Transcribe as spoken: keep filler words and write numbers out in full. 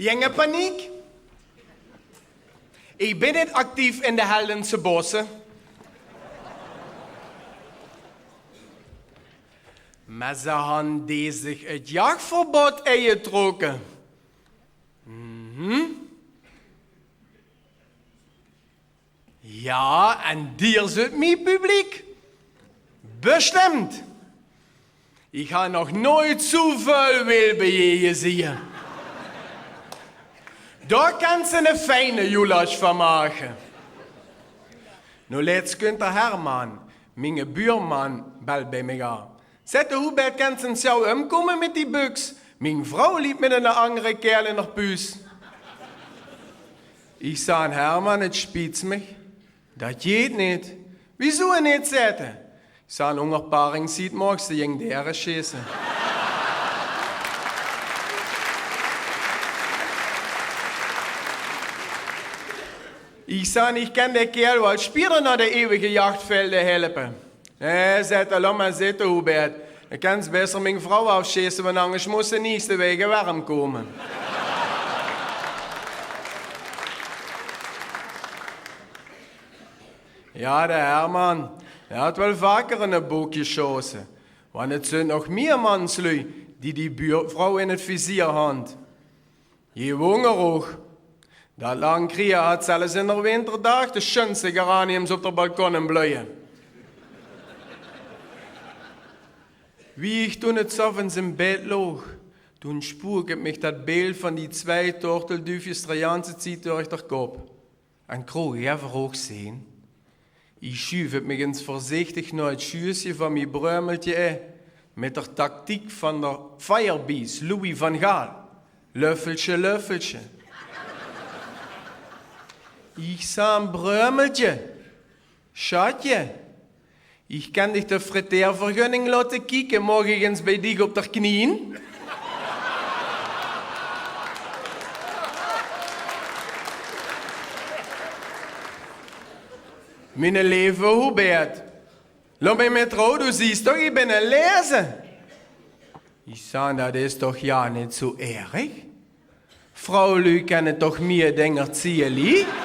Jenge paniek. Ich bin neet actief in de Heldense bosse. Mer ze han dee zich 't jachverbod ingetrokke. Mhm. Ja, en dier zit mie publiek. Bestemd. Ich han nog noeit zoeväöl wilbeje gezieë. Dao kans se 'ne fijne joelaas van make. Noe lets kunt d'r Herman, minge buurman, belt bij mich aan. Zet de Hubert, kans se ins gauw umkomme mit die buks? Ming vrouw liep mit 'ne angere kaerel in d'r puus. Ich zaan: Herman, 't spiets mich. Dat jeet neet. Wieso neet, zet 'r? Ich zaan: ónger paringsziet moogs se jing dere sjisse. Ich zaan: Ich kan de kaerel waal spieter nao de eeuwige jachtvelde helpe. Nae, zet 'r, laot mer zitte, Hubert. De kans besser ming vrouw aafsjisse, want angers mós se neet de wege werm komme. Ja, de Herman, dae hat waal vaker in 'ne book gesjosse. Want 't zunt nog mie manslui die die buurvrouw in 't vizier han. Jie wónger ouch. Dat lang krieje hat zelfs in d'r winterdaag de sjunste geraniums op d'r balkon in bleuje. Wie ich toen 's aoves in bed loog, toen sjpook 't mich dat beeld van die tswei tortelduufjes d'r janse tsiet durch d'r kop. En kroog ich effe ouch zin. Ich sjuuf 't mich ins veurzichtig nao 't sjuusje van mie Breumeltje, eh, mit d'r tactiek van d'r Firebeast, Louis van Gaal. Löffeltje, löffeltje. Ich zaan: Breumeltje, sjatje, ich kan dich de friteervergunning laote kieke, maag ich ins bij dich op d'r knieën? Miene leve Hubert, laot mich mit roeë, doe zuus toch, ich bin 'ne leze. Ich zaan: Dat is toch ja neet zoeë erg? Vrouwlui kenne toch mie dinger zieë es ich?